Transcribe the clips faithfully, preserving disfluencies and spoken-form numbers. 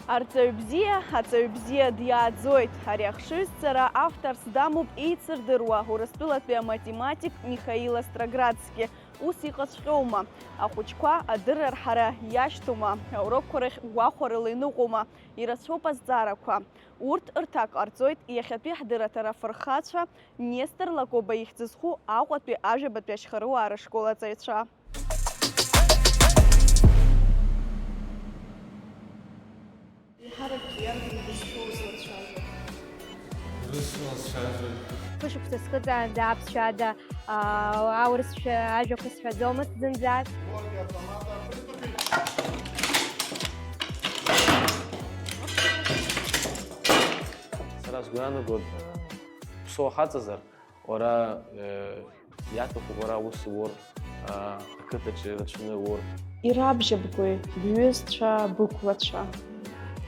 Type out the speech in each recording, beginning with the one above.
Арҵаҩ бзиа, аҵаҩ бзиа диааӡоит. Ари ахшыҩзцара авторс дамоуп еицырдыруа Урыстәылатәи аматематик Михаил Остроградски. Ус иҟаҵәҟьоума? Ахәыҷқәа адырра рҳара иашьҭоума? Аурокқәа рахь гәахәарыла иныҟәома? Ирацәоуп азҵаарақәа. Урҭ рҭак ҟарҵоит иахьатәи ҳдырраҭара афырхацәа, Нестор Лакоба ихьӡ зху Аҟәатәи ажәабатәи ашьхаруаа рышкол аҵаҩцәа. Еиҳарак иарбан бызшәоу злацәажәо? Бызшәа лацәажәоит. Хышықәса схыҵаанӡа аԥсшәа ада, аа, аурысшәа ажәақәа сҳәаӡомызт зынӡак. Сара сгәы иаанагоит, ԥсуа хаҵазар, уара, э, иаҭахуп уара аус ур, а, ақыҭаҿы ирацәаны ур. Ирабжьабгои бҩызцәа, бықәлацәа?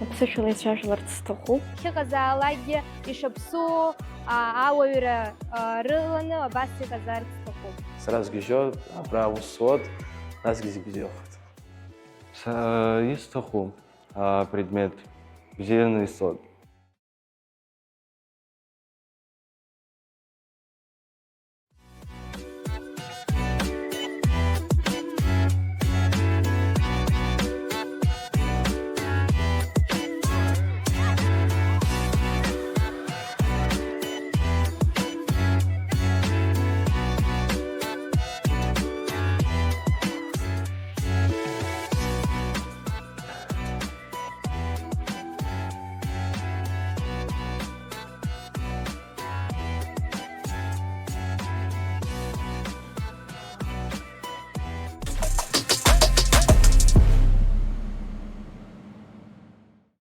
Аԥсышәала ицәажәаларц сҭахуп. Иахьыҟазаалакгьы ишаԥсуоу, а, ауаҩра, а, рыланы абас иҟазарц сҭахуп. Сара сгьежьуа абра аус зуоит, насгьы зегь бзиахоит. Са, исҭаху, а, предмет бзианы исҵоит.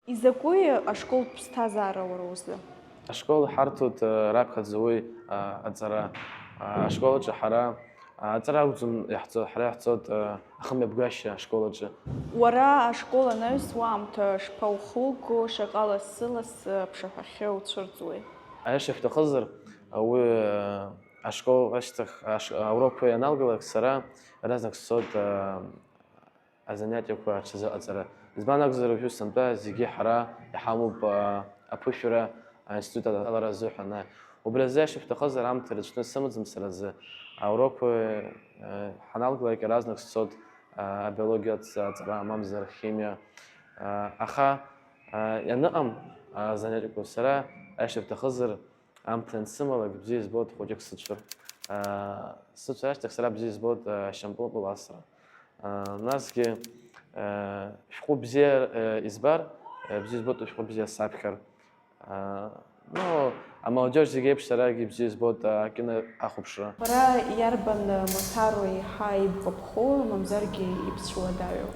Изакәи ашколтә ԥсҭазаара уара узы? Ашкол ҳарҭоит, э, раԥхьаӡа уи, э, аҵара. Э, ашкол аҿы ҳара, э, аҵара акәӡам иаҳҵо, ҳара иаҳҵоит, э, ахымҩаԥгашьа ашкол аҿы. Уара ашкол анаҩс уаамҭа шԥаухуго, шаҟа лассы-лассы аԥшаҳәахьы уцәырҵуеи? Аиаша шәҭахызар, уи, э, ашкол ашьҭахь, аш-, аурокқәа ианалгалак, сара иаразнак сцоит, э, азанятиақәа аҽазыҟаҵара. Избан акәзар, уажәы сынтәа зегьы ҳара иҳамоуп, а, аԥышәара аинститут алара азыҳәан. Убри азы, ишәҭахызар, аамҭа рацәаны сымаӡам сара азы. Аурокқәа, а, ҳаналгалак иаразнак сцот, а, абиологиатә аҵара, мамзар ахимиа. А, аха, а, ианыҟам, а, азанятиақәа сара, ишәҭахызар, аамҭа ансымалак, бзиа избоит хәыҷык сыцәар. Аа, сыцәар ашьҭахь сара бзиа избоит, аа, ашьапылампыл асра. Аа, насгьы, аа, шәҟәы бзиа, аа, избар, аа, бзиа избоит ашәҟәы бзиа саԥхьар. Аа, ну, амолодежь зегь еиԥш сарагьы бзиа избоит, аа, акино ахәаԥшра. Бара иарбан, аа, мацароу еиҳа ибгәаԥхо, мамзаргьы ибцәуадаҩу?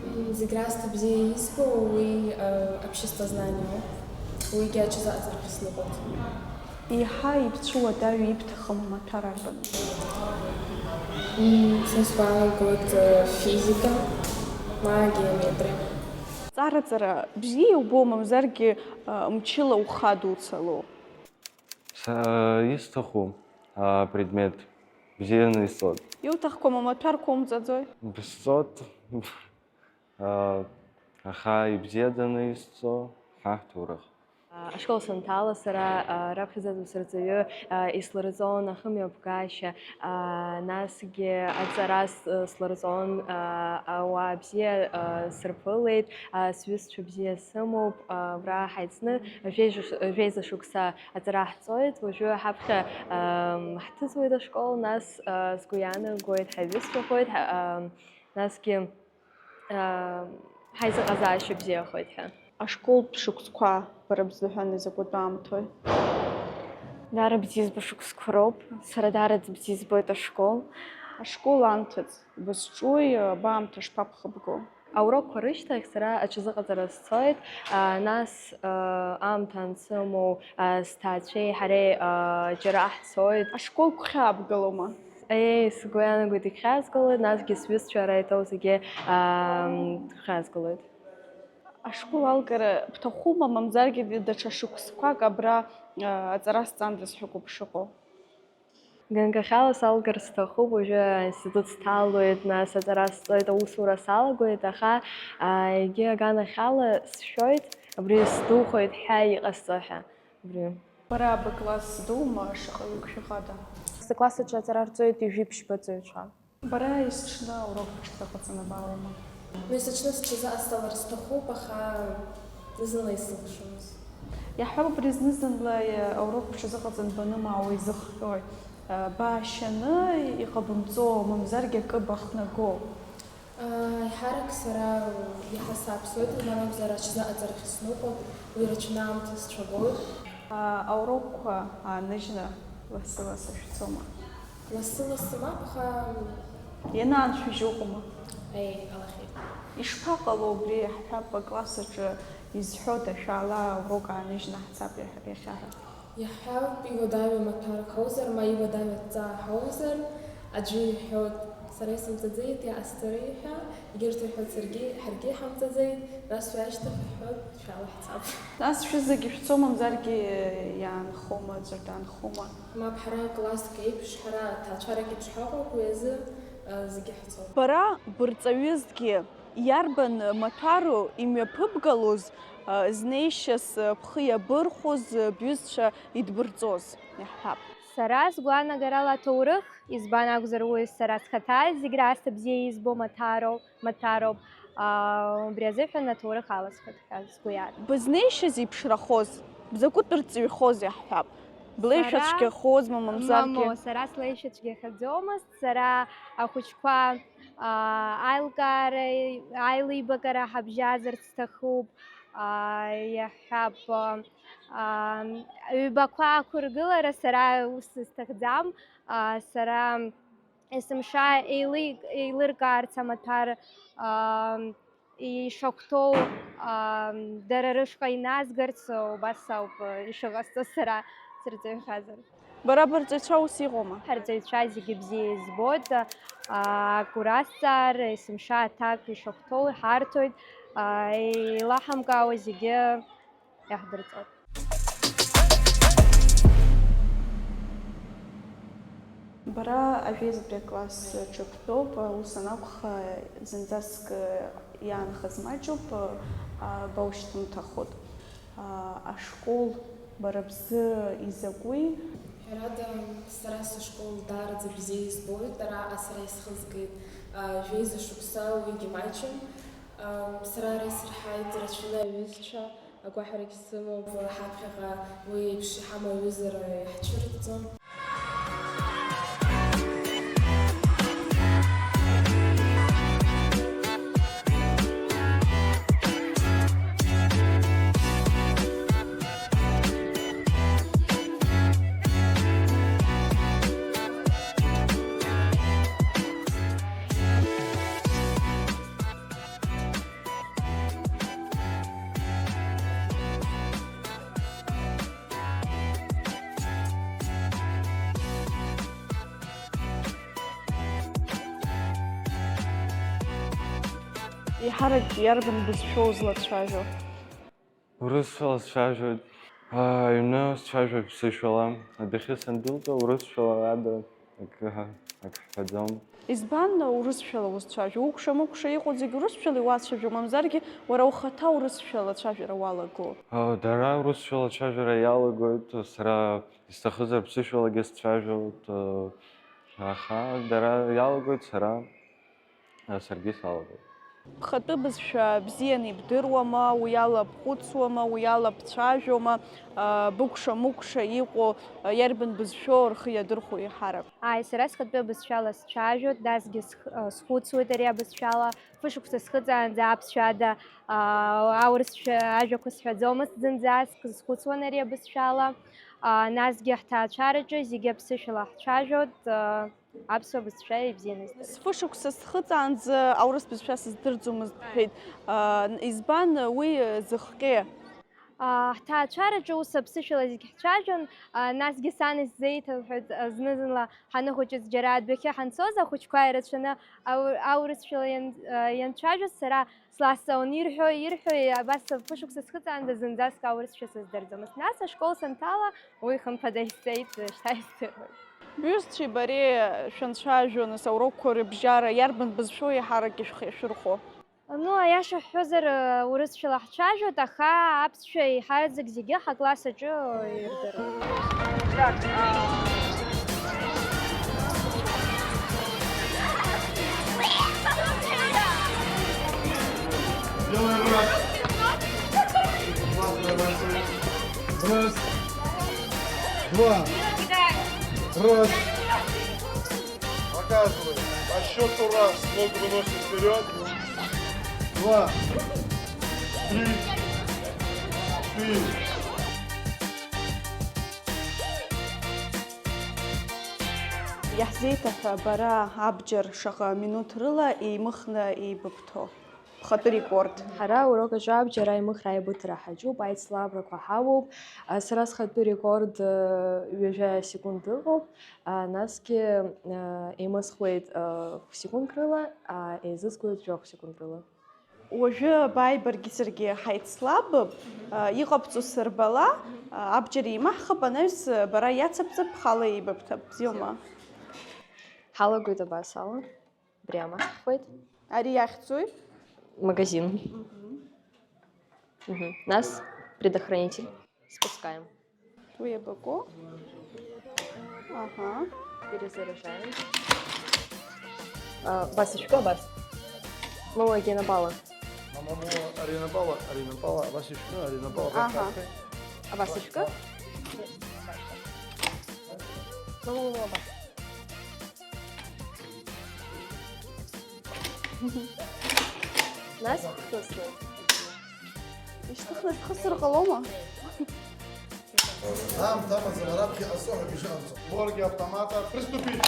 М, зегь раасҭа бзиа избо уи, э, обществознание ауп. Уигьы аҽазыҟаҵарахь сныҟәоит. Еиҳа ибцәуадаҩу ибҭахым амаҭәар арбану? М, са сгәаанагоит, э, физика, ма геометриа. Ҵараҵара бзиа иубо, мамзаргьы, э, мчыла ухадуцало? Са, э, исҭаху, э, предмет бзианы исҵоит. Иуҭахқәам амаҭәарқәа умҵаӡои? Бысҵоит. Аха ибзиаӡаны изҵо ҳа ҳҭоурых. Ашкол санҭала сара, раԥхьаӡатәи сырҵаҩы ислырҵон ахымҩаԥгашьа, насгьы аҵара с-, слырҵон, ауаа бзиа сырԥылеит, сҩызцәа бзиа сымоуп, абра ҳаицны жәеиза ш-, жәеиза шықәса аҵара ҳҵоит, уажәы ҳаԥхьа ҳҭыҵуеит ашкол, нас сгәы иаанагоит, ҳаибыцәахоит, насгьы Ҳаизыҟазаашьа бзиахоит ҳәа. Ашколтә шықәсқәа бара бзыҳәан изакәытә аамҭои? Даара бзиа избо шықәсқәа роуп. Сара даараӡа бзиа избоит ашкол. Ашкол анҭыҵ бызҿуи, баамҭа шԥабхыбго? Аурокқәа рышьҭахь сара аҽазыҟаҵара сцоит, нас, аамҭа ансымоу, сҭаацәеи ҳареи џьара ҳцоит. Ашкол гәхьаабгалома? Еи, сгәы иаанагоит, игәхьаазгалоит, насгьы сҩызцәа ара иҭоу зегьы, аа, гәхьаазгалоит. Ашкол алгара бҭахума, мамзаргьы даҽа шықәсқәак абра, аа, аҵара сҵандаз ҳәа агәыԥ шыҟоу? Ганкахьала салгар сҭахуп, уажәы аинститут сҭалоит, нас аҵара сҵоит, аусура салагоит, аха, егьи аганахьала сшәоит, абри сдухоит ҳәа иҟасҵо ҳәа, убри. Бара быкласс дума, шаҟаҩык шәыҟада? Сыкласс аҿы аҵара рҵоит ҩажәи ԥшьба ҵаҩцәа. Бара есҽны аурок бҽазыҟаҵаны баауама? Есыҽны сҽазыҟасҵалар сҭахуп, аха зны-зынла исылшомызт. Иаҳҳәап, убри зны-зынла аурок бҽазыҟаҵан банымаауа изыхҟьои? Баашьаны иҟабымҵо, мамзаргьы акы бахнагоу? Еиҳарак сара иаҳа сааԥсоит, избан акәзар, аҽазыҟаҵарахь сныҟәоит, уи рацәаны аамҭа сцәагоит. Аурокқәа ааныжьны лассы-лассы шәцома? Лассы-лассы мап, аха. Ианааншәыжь уҟоума? Еи, ҟалахьеит. Ишԥаҟало убри, иаҳҳәап, акласс аҿы изҳәода, шәаала аурок ааныжьны ҳцап иахьа ҳәа? Иаҳҳәап, иуадаҩу амаҭәар ҳауазар, ма иуадаҩу аҭҵаа ҳауазар, аӡәы иҳәоит, сара исымҵаӡеит, иҟасҵари ҳәа, егьырҭ рҳәоит, саргьы, ҳаргьы иҳамҵаӡеит, нас уи ашьҭахь иҳәоит, шәаала ҳцап. Нас шәызегьы шәцо, мамзаргьы иаанхома, аӡәыр даанхома? Мап, ҳара класск еиԥш, ҳара ҭаацәарак еиԥш ҳаҟоуп, уи азы, а, зегьы ҳцоуп. Бара бырҵаҩызҭгьы, иарбан маҭәару имҩаԥыбгалоз, а, знеишьас, а, бхы иабырхәоз, а, бҩызцәа идбырҵоз, иаҳҳәап. Сара сгәаанагарала аҭоурых, избан акәзар, уи сара схаҭа зегь раасҭа бзиа избо маҭәароуп, маҭәароуп, аа, убри азыҳәан аҭоурых аласхеит ҳәа сгәы иаанагоит. Бызнеишьа зеиԥшрахоз, бзакәытә рҵаҩхозеи ҳҳәап, блеишәа Сара цәгьахозма, мамзаргьы? Мамоу, сара слеишьа цәгьахаӡомызт, сара ахәыҷқәа, аа, аилкаара, аилибакара ҳабжьазарц сҭахуп, аа, иаҳҳәап, аа, ҩбақәа ақәыргылара сара ус сҭахӡам, аа, сара есымша еилик-, еилыркаарц амаҭәар, аа, ишахәҭоу, аа, дара рышҟа иназгарц, убас ауп ишыҟасҵо сара сырҵаҩхазар. Бара бырҵаҩцәа ус иҟоума? Ҳарҵаҩцәа зегьы бзиа избоит, аа, акуразҵаара, есымша аҭак ишахәҭоу иҳарҭоит, аа, еилаҳамкаауа зегьы иаҳдырҵоит. Бара ажәеизатәи акласс аҿы бтәоуп, ус анакәха, зынӡаск иаанхаз маҷуп, баушьҭымҭахоит. Ашкол бара бзы изакәи? Ҳәарада, сара сышкол даараӡа бзиа избоит, араҟа сара исхызгеит жәеиза шықәса, уигьы маҷым. Сара ара исырҳаит рацәаны аҩызцәа, агәаҳәарагь сымоуп, ҳаԥхьаҟа уи еиԥш иҳамоу аҩызара иаҳцәырҵӡом. Еиҳарак иарбан бызшәоу злацәажәо? Урысшәала сцәажәоит. Аҩны сцәажәоит ԥсышәала. Адәахьы сандәылҵуа урысшәала ада акы, ак ҳҳәаӡом. Избан урысшәала узцәажәо? Укәша-мыкәша иҟоу зегь урысшәала иуацәажәо, мамзаргьы уара ухаҭа урысшәала ацәажәара уалаго? Дара урысшәала ацәажәара иалагоит, сара исҭахызар ԥсышәалагьы сцәажәоит, аха дара иалагоит, сара саргьы салагоит. Бхатәы бызшәа бзианы ибдыруама, уи ала бхәыцуама, уи ала бцәажәома, быкәша-мыкәша иҟоу, иарбан бызшәоу рхы иадырхәо еиҳарак? Ааи, сара схатәы абызшәала сцәажәоит, насгьы сх-, схәыцуеит ари абызшәала, фышықәса схыҵаанӡа аԥсшәа ада, аа, аурысшәа ажәақәа сҳәаӡомызт зынӡаск, схәыцуан ари абызшәала. Аа, насгьы ҳҭаацәараҿы зегьы аԥсышәала ҳцәажәоит, аа, аԥсуа бызшәа ибзианы издыруеит. Фышықәса схыҵаанӡа аурыс бызшәа сыздырӡомызт, бҳәеит. Аа, избан уи зыхҟьеи? Ҳҭаацәараҿы ус аԥсышәала зегь ҳцәажәон, насгьы сан исзеиҭалҳәеит, зны-зынла ҳаныхәыҷыз џьара адәахьы ҳанцоз ахәыҷқәа ирацәаны ау-, аурысшәала иан-, ианцәажәоз, сара сласҵаауан, ирҳәо, ирҳәо, абас фышықәса схыҵаанӡа зынӡаск аурысшәа сыздырӡомызт. Нас ашкол санҭала, уи хымԥада исҵеит, шьҭа исдыруеит. Бҩызцәеи бареи шәанцәажәо, нас, аурокқәа рыбжьара иарбан бызшәоу еиҳарак ишәх-, ишәырхәо? Ну, аиаша ҳҳәозар, урысшәала ҳцәажәоит, аха аԥсшәа еиҳараӡак зегьы ҳакласс аҿы ирдыруеит. Делаем раз. Раз. Два. Раз. Показываем. По счету раз. Ногу выносим вперед. Два. Три. Четыре. Иаҳзеиҭаҳәа, бара абџьар шаҟа минуҭ рыла еимыхны еибыбҭо. Бхатәы рекорд. Ҳара аурок аҿы абџьар аимыхра аибыҭара ҳаҿуп, аицлабрақәа ҳамоуп. Сара схатәы рекорд, э, ҩажәа секунд ыҟоуп. А, насгьы, э, еимысхуеит, э, хә-секунд рыла, а, еизызгоит жәохә секунд рыла. Уажәы бааи баргьы саргьы ҳаицлабып, э, иҟабҵо сырбала, э, абџьар еимаҳхып, анаҩс, э, бара иацыбҵап, бхала еибыбҭап, бзиоума? Ҳалагоит абас ала. Абри амаҳхуеит. Ари иахьӡуи? Магазин. Мгм. Нас предохранитель. Спускаем. Уи иабаку? Аҳа. Перезаряжаем. А, Вася, шәкы абас. Мамагьы напала. Мамаму аренапала, аренапала, Вася, шәкы аренапала. Аҳа. Вася, шәкы. Мамаму абас. Нас хысны. Ишьҭыхны схысыр ҟалома? Аамҭа амаӡам, раԥхьа иҟасҵо ҳәа ишыҟамҵо. Борги автомата, приступить!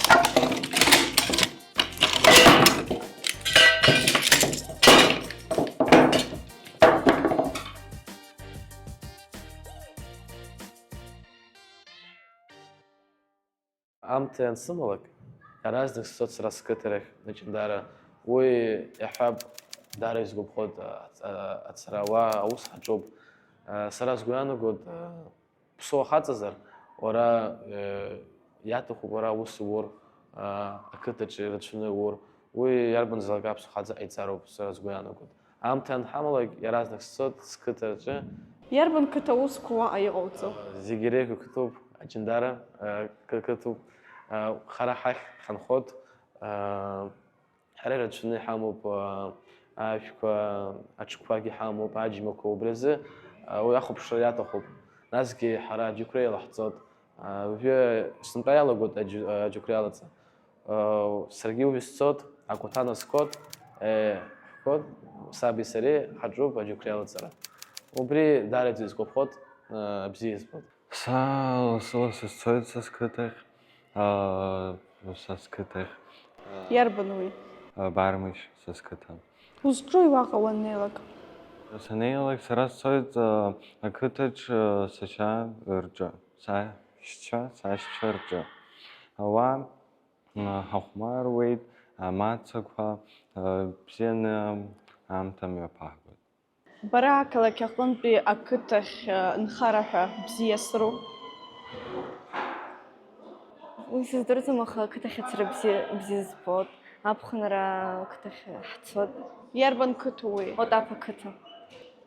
Аамҭа иансымалак, иаразнак сцоит сара сқыҭарахь, Аҷандара. Уи, иаҳҳәап, даара исгәаԥхоит, а, а, ацара. Уа аус ҳаҿуп. А, сара сгәы иаанагоит, а, ԥсуа хаҵазар, уара, э, иаҭахуп уара аус ур, а, ақыҭаҿы ирацәаны ур. Уи иарбанзаалак аԥсуа хаҵа ҟаиҵароуп, сара сгәы иаанагоит. Аамҭа анҳамалак, иаразнак сцоит сқыҭа рҿы. Иарбан қыҭа аусқәа уаҟа иҟауҵо? Зегь иреиӷьу қыҭоуп, Аҷандара, э, қы-, қыҭоуп. Э, хара ҳахь ҳанхоит, э, ҳара ирацәаны иҳамоуп, э, ашәқәа, аҽқәагьы ҳамоуп, аџьмақәа, убри азы, э, уи ахәаԥшра иаҭахуп. Насгьы ҳара аџьықәреи еилаҳҵоит. Э, уажәы сынтәа иалагоит аџь-, аџьықәреи алаҵа. Саргьы уажә сцоит, акәаҭана сгоит, э, ҳгоит, саби сареи ҳаҿуп аџьықәреи алаҵара. Убри даараӡа исгәаԥхоит, э, бзиа избоит. Са лассы-лассы сцоит са сқыҭахь, а, са сқыҭахь. Иарбан уи? А, Бармышь са сқыҭа. Узҿуи уаҟа уаннеилак? Саннеилак, сара сцоит, а, ақыҭаҿ, а, сашьа рҿы, сашьцәа, сашьцәа рҿы. Ауаа Ҳахәмаруеит, амацақәа бзианы аамҭа мҩаԥаҳгоит. Бара ақалақь аҟынтәи ақыҭахь нхара ҳәа бзиа сру? Уи сыздырӡом, аха ақыҭахь ацара бзиа, бзиа збоит. Аԥхынра ақыҭахь ҳцоит. Иарбан қыҭоу уи? Отаԥ ақыҭа.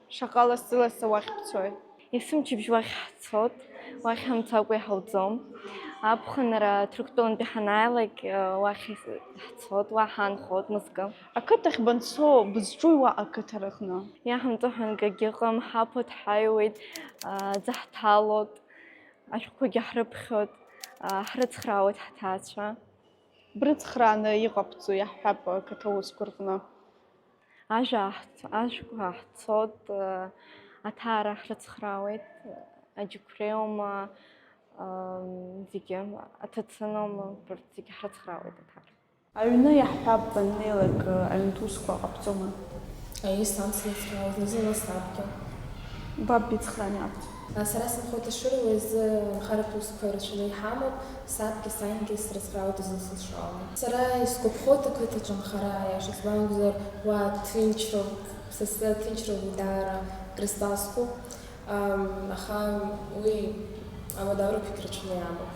Шаҟа лассы-лассы уахь бцои? Есымчыбжь уахь ҳцоит, уахь ҳамцакәа иҳауӡом. Аԥхынра Ҭырқәтәылантәи ҳанааилак, уахь ҳцоит, уа ҳаанхоит мызкы. Ақыҭахь банцо, бызҿуи уаҟа ақыҭа рыҟны? Иаҳамҵо ҳәа акгьы ыҟам, ҳаԥоит, ҳаҩуеит, аӡы ҳҭалоит, ашәҟәқәагьы ҳрыԥхьоит, ҳрыцхраауеит ҳҭаацәа. Брыцхрааны иҟабҵо, иаҳҳәап, ақыҭа усқәа рҟны. Ажәа аҳ-, ажәқәа ҳцоит, аҭаара ҳрыцхраауеит, аџьықәреиума, зегьы, аҭаҭыныума, урҭ зегьы ҳрыцхраауеит аҭаара. Аҩны иаҳҳәап, баннеилак, аҩнтә усқәа ҟабҵома? Аиеи, сан срыцхраауеит, зны-зынла сабгьы. Баб бицхрааны иабҵо? Сара сынхоит ашыра, уи азы нхаратә усқәа рацәаны иҳамоуп, сабгьы сангьы срыцхраауеит изылсылшоз ала. Сара исгәаԥхоит ақыҭаҿы анхара, аиаша избанзар, уа ҭынчроуп, са сзы аҭынчра уи даара крызҵазкуп, ам, аха уи ауадаҩрақәагь рацәаны иамоуп.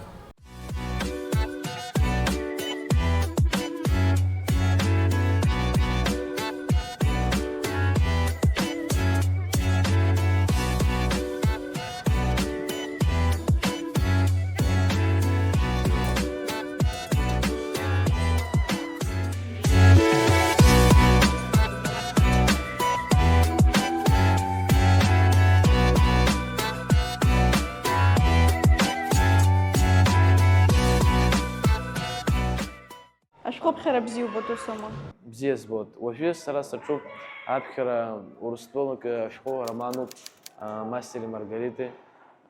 Уԥхьара бзиа убоит, ус аума? Бзиа збоит. Уажәы сара саҿуп аԥхьара Урыстәылак ашәҟәы романуп, а, Мастери Маргариты.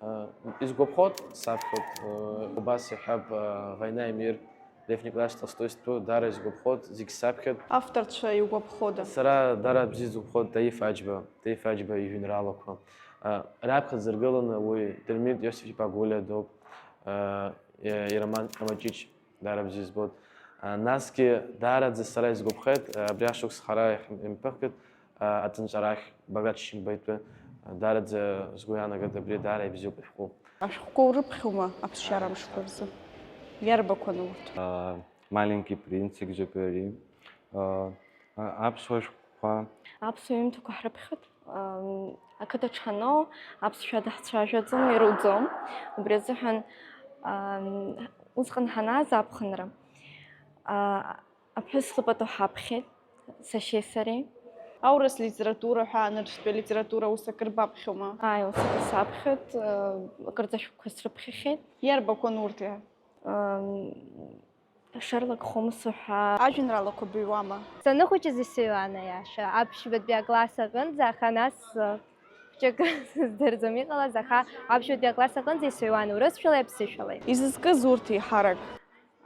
А, Исгәаԥхоит, саԥхьоит, а, убас иҳәап, а, Война и мир, Лев Николаевич Толстой стәы даара исгәаԥхоит, зегь саԥхьоит. Авторцәа иугәаԥхода? Сара даара бзиа сгәаԥхоит Таиф Аџьба, Таиф Аџьба ижәеинраалақәа. А, раԥхьаӡа иргыланы уи Дырмит Иосиф-иԥа Гәлиа доуп, а, и-, ироман Амаҷыҷ. Даара бзиа збоит. Насгьы даараӡа сара исгәаԥхеит, абри ашықәс хара имԥыхгеит, аҵәынҵәарахь Баграт Шьынбаитәы. Даараӡа сгәы иаанагеит, абри даара ибзиоуп ашәҟәы. Ашәҟәқәа урыԥхьома аԥсшьара мшқәа рзы? Иарбақәаны урҭ? Маленький принц, Экзюпери, аԥсуа шәҟәқәа. Аԥсуа ҩымҭақәа ҳрыԥхьоит. Ақыҭаҿ ҳаноу аԥсшәа даҳцәажәаӡом, ируӡом. Убри азыҳәан, усҟан ҳанааз аԥхынра, аԥҳәыс лыпату ҳаԥхьеит, сашьеи сареи. Аурыс литература ҳәа, нырцәтәи алитература ус акыр баԥхьома? Ааи, ус акыр саԥхьоит, акырӡа шәҟәқәа срыԥхьахьеит. Иарбақәан урҭ? Шерлок Холмс уҳәа. Ажәеинраалақәа быҩуама? Саныхәыҷыз исыҩуан аиаша. Аԥшьбатәи акласс аҟынӡа, аха нас, э, хәҷык сыздырӡом иҟалаз, аха аԥшьбатәи акласс аҟынӡа исыҩуан урысшәалеи аԥсышәалеи. Изызкыз урҭ еиҳарак?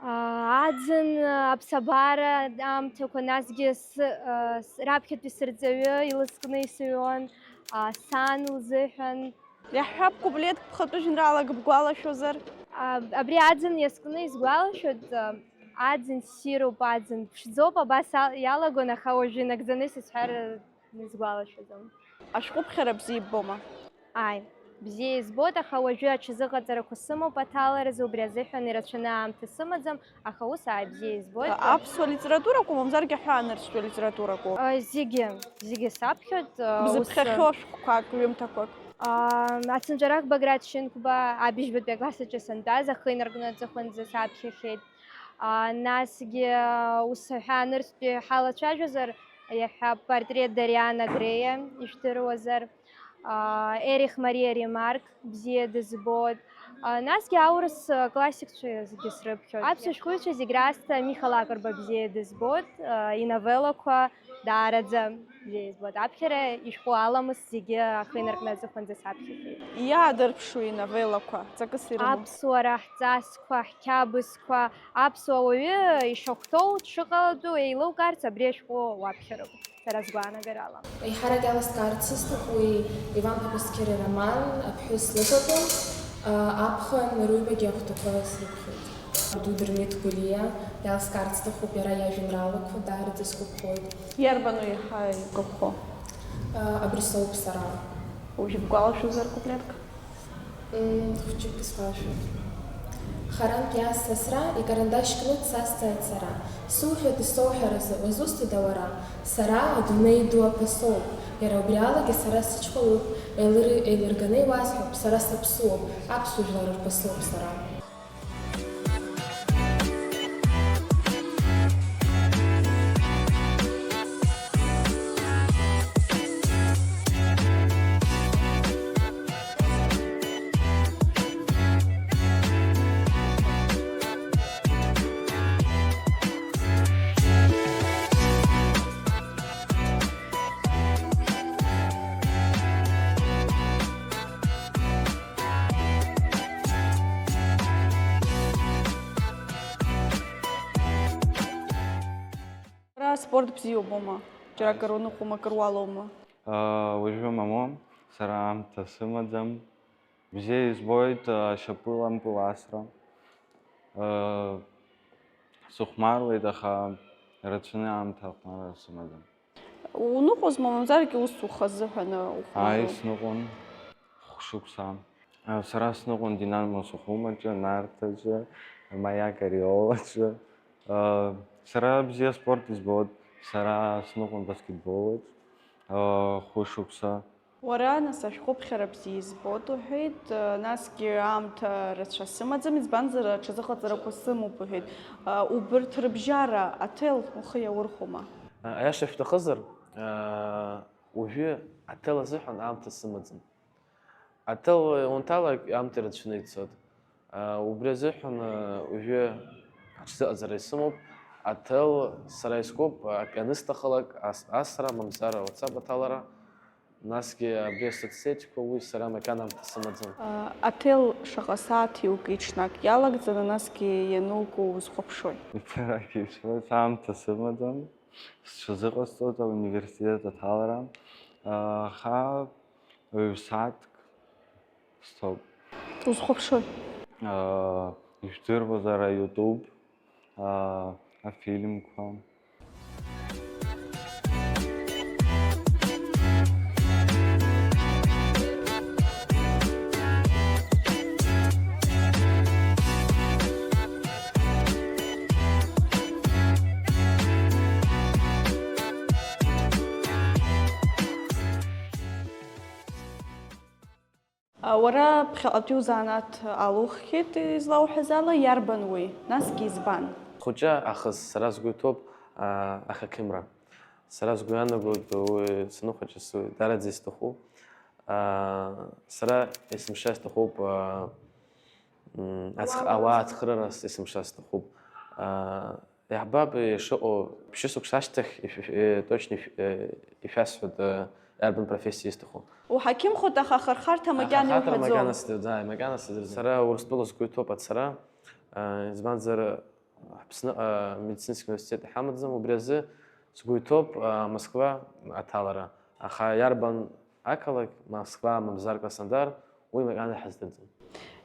А, аӡын, аԥсабара аамҭақәа, насгьы с-, э, с-, раԥхьатәи сырҵаҩы илызкны исыҩуан, а, сан лзыҳәан. Иаҳҳәап, куплетк ԥхатәы жәеинраалак бгәалашәозар? А, абри аӡын иазкны исгәалашәоит, а, аӡын ссируп, аӡын ԥшӡоуп, абас ал-, иалагон, аха уажәы инагӡаны исызҳәар, а, исгәалашәаӡом. Ашәҟәыԥхьара бзиа иббома? Ааи, бзиа избоит, аха уажәы аҽазыҟаҵарақәа сымоуп аҭаларазы, убри азыҳәан ирацәаны аамҭа сымаӡам, аха ус ааи бзиа избоит. Аԥсуа литературакәу, мамзаргьы аҳәаанырцәтәи алитературакәу? А, зегьы, зегьы саԥхьоит, а, ус. Бзыԥхьахьоу шәҟәқәак, ҩымҭақәак? А, Ацынҵәарах Баграт Шьынқәба, абыжьбатәи акласс аҿы сантәаз, ахы инаркны аҵыхәанӡа саԥхьахьеит. А, насгьы, а, ус аҳәаанырцәтәи ҳалацәажәозар, иаҳҳәап, портрет Дориана Грея, ижәдыруазар. А, Ерих Мариа Ремарк бзиа дызбоит. А, насгьы аурыс, а, классикцәа зегьы срыԥхьоит. Аԥсуа шәҟәыҩҩцәа зегь раасҭа Миха Лакрба бзиа дызбоит, а, иновеллақәа даараӡа бзиа избоит. Аԥхьара ишәҟәы Аламыс зегьы ахы инаркны аҵыхәанӡа саԥхьахьеит. Иаадырԥшуи иновеллақәа, ҵакыс ирымоу? Аԥсуара, ҳҵасқәа, ҳқьабзқәа, аԥсуа уаҩы ишахәҭоу дшыҟалатәу еилукаарц абри ашәҟәы уаԥхьароуп. Сара сгәаанагарала. Еиҳарак иаласкаарц сызҭаху уи Иван Ԥаԥасқьыр ироман Аԥҳәыс лыпату, а, аԥхын рыҩбагьы ахәҭақәа срыԥхьоит. Абду Дырмит Гәлиа иаласкаарц сҭахуп, иара иажәеинраалақәа даараӡа сгәаԥхоит. Иарбану еиҳа игәаԥхо? А, Абри соуп сара. Уажәы бгәалашәозар куплетк? Мм, хәыҷык исгәалашәоит. Харантә иаасасра, икарандашь кны дсазҵааит сара. Суҳәоит исоуҳәаразы, уазусҭада уара? Сара адунеи ду аԥасоуп. Иара убри алагьы сара сыҷкәыноуп, еилыр-, еилырганы иуасҳәап, сара саԥсуоуп, аԥсуа жәлар рԥасоуп сара. Ара аспорт бзиа убома? Џьара акыр уныҟәома, акыр уалоума? Уажәы мамоу, сара аамҭа сымаӡам. Бзиа избоит, а, шьапылампыл асра. А, сыхәмаруеит, аха рацәаны аамҭа ахәмарра сымаӡам. Уныҟәозма, мамзаргьы ус ухазы ҳәаны ухәмаруеит? Ааи, сныҟәон хәшықәса. А, сара сныҟәон Динамо Сухум аҿы, Нарҭ аҿы, Маяк Ориол аҿы. А, сара бзиа аспорт избоит, сара сныҟәон баскетбол аҿы, а, хәышықәса. Уара, нас, ашәҟәыԥхьара бзиа избоит уҳәеит, насгьы аамҭа рацәа сымаӡам, избанзар, аҽазыҟаҵарақәа сымоуп уҳәеит. Убырҭ рыбжьара аҭел ухы иаурхәома? Аиаша шәҭахызар, уажәы аҭел азыҳәан аамҭа сымаӡам. Аҭел ианҭалак аамҭа рацәаны ицоит. Убри азыҳәан уажәы аҽазыҟаҵара исымоуп, Аҭел сара искуп, акы анысҭахалак, ас-, асра, мамзар WhatsApp аҭалара, насгьы абри асоцсетьқәа, уи сара макьана аамҭа сымаӡам. Аҭел шаҟа сааҭ иукит ҽнак иалагӡаны, насгьы иануго узхәаԥшуеи? Иҭарак ишәҳәоз аамҭа сымаӡам, сҽазыҟасҵоит ауниверситет аҭалара, аха ҩ-сааҭк сҭоуп. Узхәаԥшуеи? Ижәдыруазар аиутуб, афильмқәа. Уара ԥхьаҟатәи узанааҭ алуххьеит излауҳәаз ала, иарбан уи, насгьы избан? Хәыҷы аахыс сара сгәы иҭоуп аҳақьымра. Сара сгәы иаанагоит уи саныхәыҷыз уи даараӡа исҭахуп. Сара есымша исҭахуп ауаа ацхыраарас, есымша сҭахуп. Иаҳбап ишыҟоу, ԥшьышықәса ашьҭахь точно ишәасҳәоит иарбан профессиа исҭаху. Уҳақьымхоит, аха ахырхарҭа макьана иуҳәаӡом. Макьана сдырӡааит, макьана сдырӡааит. Сара Урыстәыла сгәы иҭоуп ацара, избанзар Аԥсныҟа медицинский университет иҳамаӡам, убри азы сгәы иҭоуп Москва аҭалара, аха иарбан ақалақь, Москва мамзар Краснодар, уи макьана иҳаздырӡом.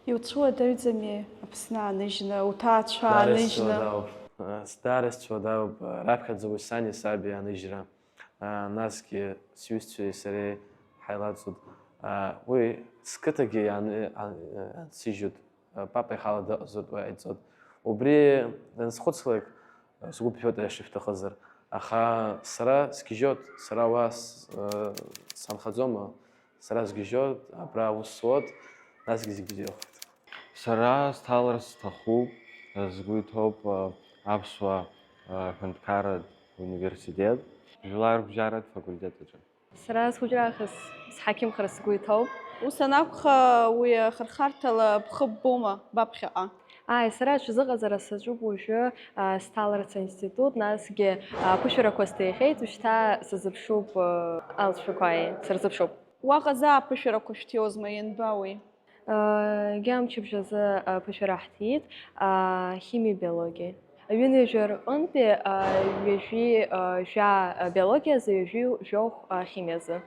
Иуцәуадаҩӡами Аԥсны ааныжьны, уҭаацәа ааныжьны? Даара исцәуадаҩуп, раԥхьаӡа уи сани саби аныжьра, насгьы сҩызцәеи сареи ҳаилаҵуеит. Уи сқыҭагьы иаансыжьуеит. Папа ихала дыҟазоит, уи ҟаиҵоит. Убри дансхәыцлак, сгәы ԥжәоит аиаша шәҭахызар. Аха сара сгьежьуеит, сара уа санхаӡома, сара сгьежьуеит, абра аус зуеит, насгьы зегь бзиахоит. Сара сҭаларц сҭахуп, сгәы иҭоуп аԥсуа ҳәынҭқарратә университет, жәлар рыбжьаратә факультет аҿы. Сара схәыҷраахыс сҳақьымхар сгәы иҭоуп. Ус анакәха, уи ахырхарҭала бхы ббома, баԥхьаҟа? Ааи, сара аҽазыҟаҵара саҿуп уажәы, сҭаларц аинститут, насгьы аԥышәарақәа сҭихьеит, ушьҭа сазыԥшуп, алҵшәақәа, ааи, сырзыԥшуп. Уаҟа заа аԥышәарақәа шәҭиуазма, ианба уи? Егьи амчыбжь азы аԥышәара ҳҭиит ахимиеи абиологиеи. Ҩынҩажәа рҟынтәи ҩажәи жәа абиологиазы, ҩажәи жәохә ахимиазы.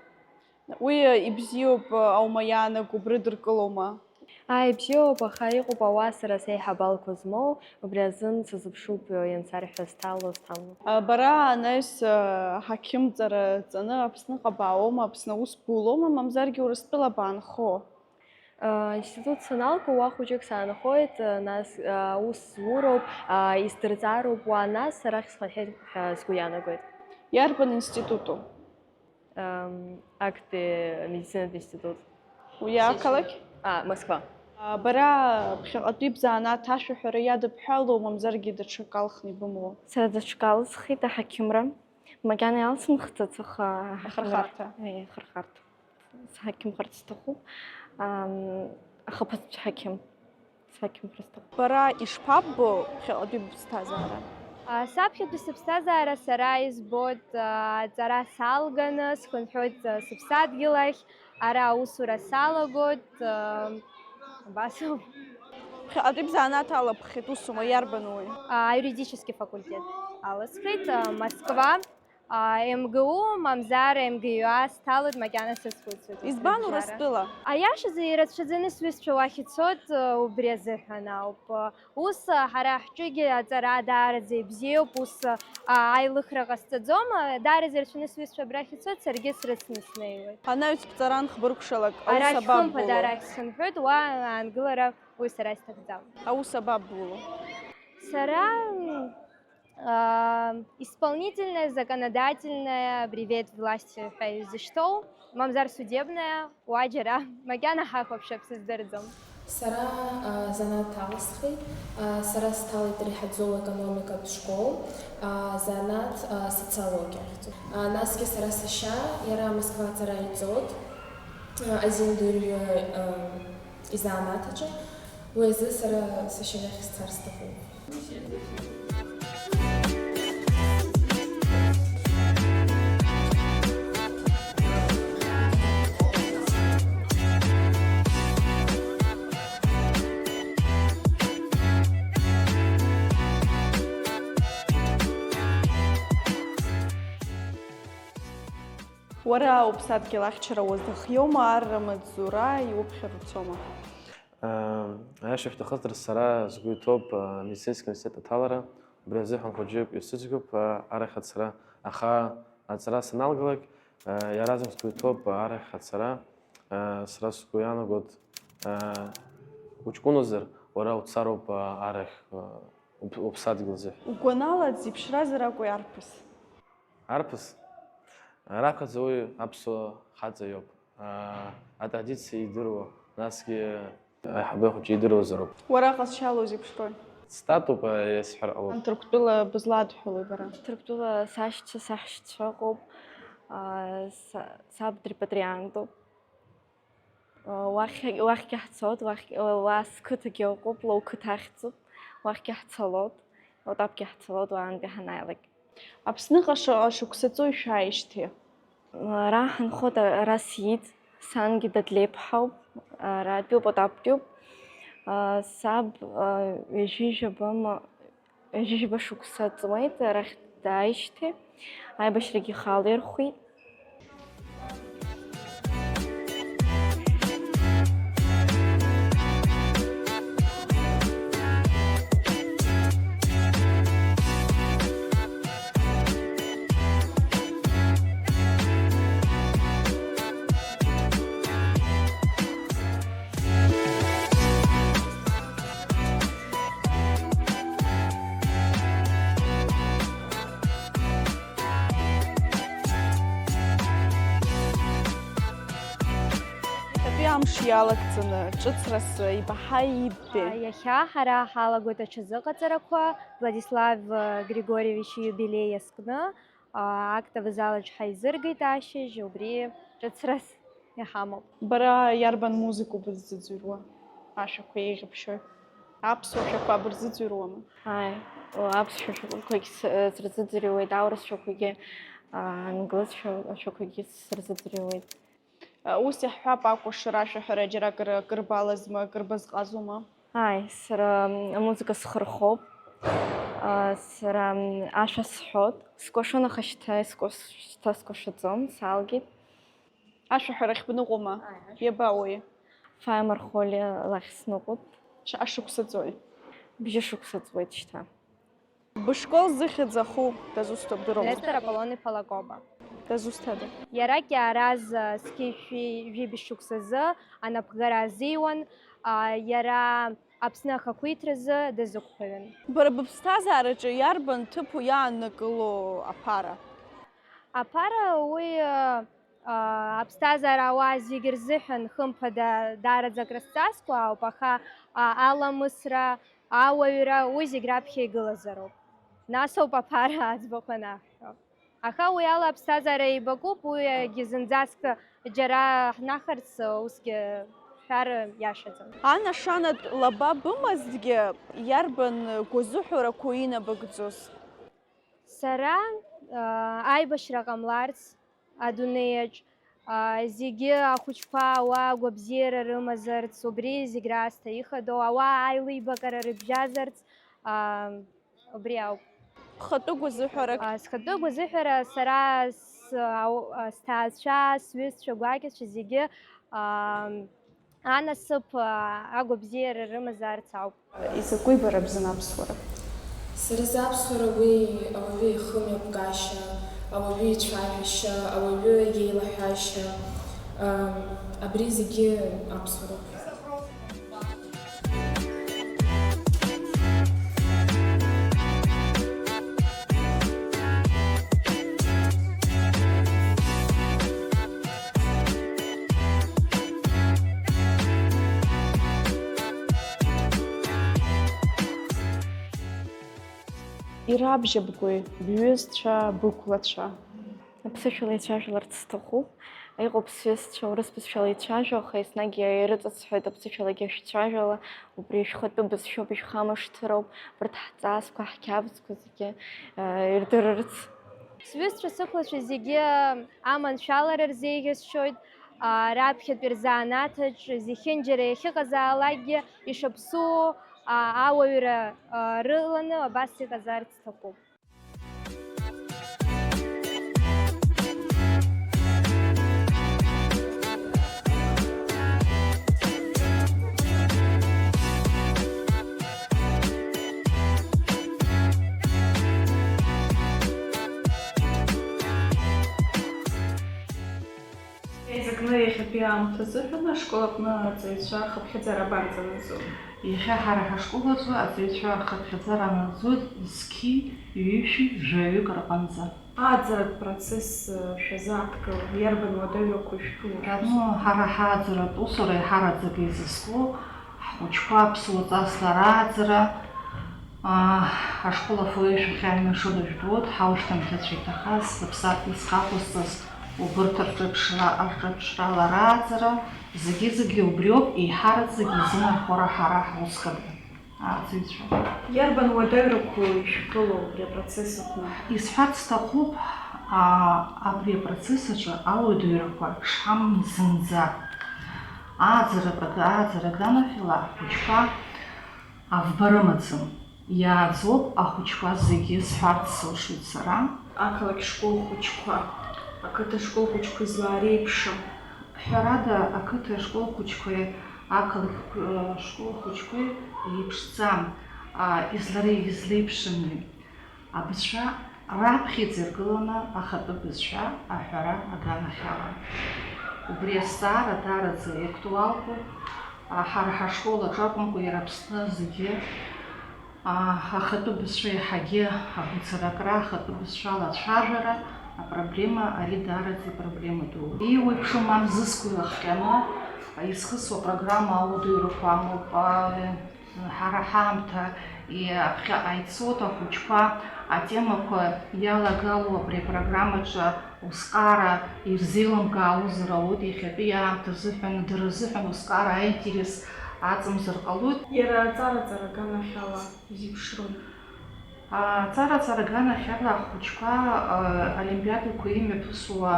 Уи ибзиоуп аума иаанаго, брыдыркылома? Ааи, ибзиоуп, аха иҟоуп ауаа сара сеиҳабалқәа змоу, убри азын сазыԥшуп иансарҳәа сҭало, сҭамло. Бара анаҩс аҳақьымҵара ҵаны Аԥсныҟа баауоума, Аԥсны аус булоума, мамзаргьы Урыстәыла баанхо? Аинститут саналга, уа хәыҷык саанхоит, нас аус зуроуп, исдырҵароуп уа, нас арахь схынҳәит ҳәа сгәы иаанагоит. Иарбан институту? Актәи амедицинатә институт. Уи ақалақь? А, Москва. Бара ԥхьаҟатәи бзанааҭ ашәаҳәара иадыбҳәалоу, мамзаргьы даҽак алхны ибымоу? Сара даҽак алысхит, аҳақьымра. Макьана иалсымхӡац, аха ахырхарҭа. Ахырхарҭа. Сҳақьымхарц сҭахуп. Ахаԥыцтә ҳақьым. Сҳақьымхар сҭахуп. Бара ишԥаббо ԥхьаҟатәи быԥсҭазаара? Саԥхьатәи сыԥсҭазаара сара избоит, аҵара салганы схынҳәуеит сыԥсадгьыл ахь, ара аусура салагоит, абас ауп. Ԥхьаҟатәи бзанааҭ алаԥхьеит, усума, иарбану уи? Аиуридически факультет алысхит, Москва. МГУ, мамзар МГУА сҭалоит, макьана сазхәыцуеит. Избан Урыстәыла? Аиашазы, ирацәаӡаны сҩызцәа уахь ицоит, убри азыҳәан ауп. Ус ҳара ҳҿыгьы аҵара даараӡа ибзиоуп, ус аилыхра ҟасҵаӡом, даараӡа ирацәаны сҩызцәа абрахь ицоит, саргьы срыцны снеиуеит. Анаҩс бҵаран хбыркәшалак, аус абаббуло? Арахь хымԥада, арахь схынҳәуеит, уа аангылара уи сара исҭахӡам. Аус абаббуло? Сара Исполнительная, законодательная, абри ветвь власти ҳәа изышьҭоу, мамзар судебная, уа џьара макьана ҳахәаԥшып, сыздырӡом. Сара занааҭ алысхит. Сара сҭалеит реиҳаӡоу економикатә школ, занааҭ социологиа ахьӡуп. Насгьы сара сашьа, иара Москва аҵара иҵоит, азин дырҩы изанааҭ аҿы. Уи азы сара сашьа иахь сцар сҭахуп. Уара уԥсадгьыл ахьчара уазыхиома, арра маҵзура иуԥхьар уцома? Аиаша шәҭахызар, сара сгәы иҭоуп амедицинский университет аҭалара, убри азыҳәан хәыҷык исыцәгьоуп арахь ацара, аха аҵара саналгалак, иаразнак сгәы иҭоуп арахь ацара, сара сгәы иаанагоит, уҷкәыназар, уара уцароуп арахь уԥсадгьыл азыҳәан. Угәанала, дзеиԥшраз ракәи арԥыс? Арԥыс? Раԥхьаӡа уи аԥсуа хаҵа иоуп. Атрадициа идыруа, насгьы аиҳабы ахәыҷы идыруазароуп. Уара ҟазшьала узеиԥшрои? Статуп иасҳәар ҟалоит. Ҭырқәтәыла бызладҳәалои бара? Ҭырқәтәыла сашьцәа, саҳәшьцәа ыҟоуп. Са, саб репатриантуп. Уахь, уахьгьы ҳцоит, уахь, уа сқыҭагьы ыҟоуп, лоу қыҭа ахьӡуп, уахьгьы ҳцалоит, Отапгьы ҳцалоит уаантәи ҳанааилак. Аԥсныҟа шаҟа шықәса ҵуеи шәааижьҭеи? Ара ҳанхоит, ара сиит, сангьы Дадлеиԥҳауп, аратәиуп, Отаптәиуп. Саб ҩажәижәаба ма ҩажәижәаба шықәса ҵуеит арахь дааижьҭеи, аибашьрагьы ихала ирхәит. Иахьатәи амш иалагӡаны ҿыцрас ибаҳа иббеи? Иахьа ҳара ҳалагоит аҽазыҟаҵарақәа Владислав Григорьевич ииубилеи иазкны, актовый зал аҿы ҳаизыргеит ашьыжь, убри ҿыцрас иҳамоуп. Бара иарбан музыкоу бызӡырҩуа? Ашәақәа еиӷьыбшьои? Аԥсуа шәақәа бырзыӡырҩуама? Ааи, аԥсшәа шәақәагь срызыӡырҩуеит, аурыс шәақәагьы, англыз шәақәагьы срызыӡырҩуеит. Ус иаҳҳәап, акәашара ашәаҳәара џьара акыр, акыр балазма, акыр базҟазоума? Ааи, сара амузыка схырхәоуп, сара ашәа сҳәоит, скәашон, аха шьҭа искәаш-, шьҭа скәашаӡом, салгеит. Ашәаҳәарахь бныҟәома? Иабаауеи? Фаиа Мархолиа лахь сныҟәоит. Шаҟа шықәса ҵуеи? Бжьы шықәса ҵуеит шьҭа. Бышкол зыхьӡ аху дызусҭоу бдыруама? Нестор Аполлон-иԥа Лакоба. Дызусҭада? Иара Кьаараз зқьи жәшәи жәибжь шықәсазы анапхгара азиуан, иара Аԥсны ахақәиҭразы дазықәԥаҩын. Бара быԥсҭазаараҿы иарбан ҭыԥу иааннакыло аԥара? Аԥара уи Аԥсҭазаара ауаа зегьы рзыҳәан, хымԥада, даараӡа акрызҵазкуа ауп, аха аламысра, ауаҩра, уи зегь раԥхьа игылазароуп. Нас ауп аԥара аӡбахә анаҳҳәо. Аха уи ала аԥсҭазаара еибакуп, уигьы зынӡаск џьара ҳнахарц усгьы ҳҳәар иашаӡам. Анашанатә лаба бымазҭгьы, иарбан гәазыҳәарақәоу инабыгӡоз? Сара аибашьра ҟамларц, адунеиаҿ, зегьы ахәыҷқәа ауаа агәабзиара рымазарц, убри зегь раасҭа ихадоу, ауаа аилибакара рыбжьазарц, убри ауп. Бхатәы гәазыҳәарак? Схатәы гәазыҳәара сара сҭаацәа, сҩызцәа гәакьацәа зегьы Анасыԥ агәабзиара рымазаарц ауп. Изакәи бара бзын аԥсуара? Сара сзы аԥсуара уи ауаҩы ихымҩаԥгашьа, ауаҩы ицәажәашьа, ауаҩы иеилаҳәашьа, абри зегьы аԥсуароуп. Ирабжьабгои бҩызцәа, бықәлацәа? Аԥсышәала ицәажәаларц сҭахуп. Иҟоуп сҩызцәа урыс бызшәала ицәажәо, аха еснагь ирыҵасҳәоит аԥсышәалагьы шәцәажәала, убри шәхатәы бызшәоуп, ишәхамышҭыроуп, урҭ ҳҵасқәа, ҳқьабзқәа зегьы ирдырырц. Сҩызцәа сықәлацәа зегьы аманшәалара рзеиӷьасшьоит, раԥхьатәи рзанааҭаҿ зехьынџьара иахьыҟазаалакгьы ишаԥсуоу ауаҩра рыланы абас иҟазарц сҭахуп. Зыгны иахьатәи аамҭа азыҳәан ашкол аҟны аҵаҩцәа рхыԥхьаӡара абанӡанаӡо? Иахьа ҳара ҳашкол аҿы аҵаҩцәа рхыԥхьаӡара анаӡоит зқьи ҩышәи жәаҩык рҟынӡа. Ааӡаратә процесс, э, шәазааҭгыло, иарбан уадаҩрақәоу ишәԥыло? Ну, ҳара ҳааӡаратә усура иҳараӡак еизызку ҳхәыҷқәа аԥсуа ҵасла рааӡара, аа, ашкол афойе шәахьааины ишыдыжәбоит, ҳаушьҭымҭацәа иҭахаз, зыԥсадгьыл зхақәызҵаз, убырҭ рҿыԥшра, рҿыԥшрала рааӡара, зегьы-зегьы убриоуп, еиҳараӡак изынархо ҳара ҳаусқәа. Ааӡаҩцәа. Иарбан уадаҩрақәоу ишәԥыло абри апроцесс аҟны? Исҳәарц сҭахуп, аа, абри апроцесс аҿы ауадаҩрақәа шҳамам зынӡа. Ааӡаратә ага-, ааӡара аганахьала ахәыҷқәа авба рымаӡам. Иааӡоуп ахәыҷқәа зегьы, сҳәарц сылшоит сара. Ақалақь школ хәыҷқәа, ақыҭа школ хәыҷқәа излаареиԥшым? Ҳәарада, ақыҭа школ хәыҷқәеи ақалақь, э, школ хәыҷқәеи еиԥшӡам, а, излареи-, излеиԥшыми. Абызшәа раԥхьаӡа иргыланы ахатәы бызшәа аҳәара аганахьала. Убри азҵаара даараӡа иактуалтәуп, а, ҳара ҳашкол аҿы акәымкәа, иара Аԥсны зегьы. Аа, ахатәы бызшәа иаҳагьы агәцаракра, ахатәы бызшәала ацәажәара, апроблема ари даараӡа ипроблема дууп. Еиуеиԥшым амзызқәа ирыхҟьаны изхысуа апрограмма ауадаҩрақәа амоуп. Ҳара ҳаамҭа аԥхьаҟа ицоит, ахәыҷқәа атемақәа иалагало абри апрограммаҿы усҟара ирзеилымкаауазар ауеит, иахьатәи аамҭа азыҳәан, дара рзыҳәан усҟара аинтерес аҵамзар ҟалоит. Иара аҵараҵара аганахьала изеиԥшроуп. Аҵараҵара аганахьала ахәыҷқәа, а, олимпиадақәа имҩаԥысуа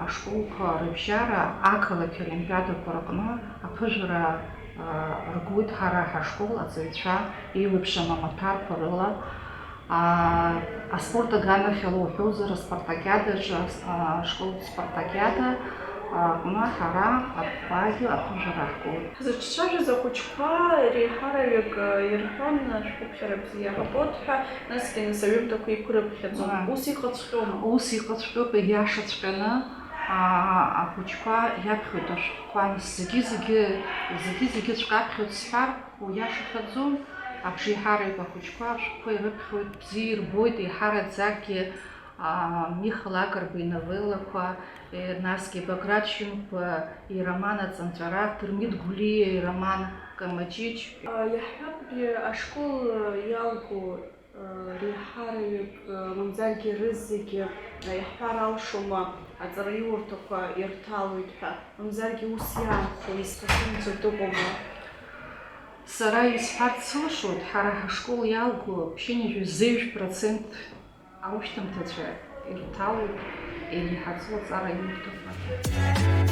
ашколқәа рыбжьара ақалақь олимпиадақәа рҟны аԥыжәара, а, ргоит ҳара ҳашкол аҵаҩцәа еиуеиԥшым амаҭәарқәа рыла. А, аспорт аганахьала уҳәозар, аспартакиадаҿы, ас-, а, ашколтә спартакиада аҟны ҳара атәқәагьы аԥыжәара ҳгоит. Ҳзыҿцәажәоз ахәыҷқәа реиҳараҩык, а, ирҳәон, а, шәҟәыԥхьара бзиа ҳабоит ҳәа, насгьы нас аҩымҭақәа еиқәрыԥхьаӡон. Ааи. Ус иҟаҵәҟьома? Ус иҟаҵәҟьоуп, иашаҵәҟьаны, а, ахәыҷқәа иаԥхьоит ашәҟәқәа, нас зегьы-зегьы, зегьы-зегьыҵәҟьа аԥхьоит сҳәар, уиашахаӡом. Абжеиҳараҩык ахәыҷқәа ашәҟәқәа ирыԥхьоит, бзиа ирбоит, еиҳараӡакгьы, аа, Миха Лакрба иновеллақәа, е, насгьы Баграт Шьынқәба ироман Аҵанҵәара, Дырмит Гәлиа ироман Камаҷыҷ. Иаҳҳәап, абри ашкол иалгоу, реиҳараҩык, мамзаргьы рызегьы, иаҳҳәар алшома, аҵараиурҭақәа ирҭалоит ҳәа, мамзаргьы ус иаанхо изҭахым ӡәыр дыҟоума? Сара исҳәарц сылшоит, ҳара ҳашкол иалгоу ԥшьынҩажәи зеижә процент аушьҭымҭацәа ирҭалоит еилиҳаӡоу аҵараиурҭақәа.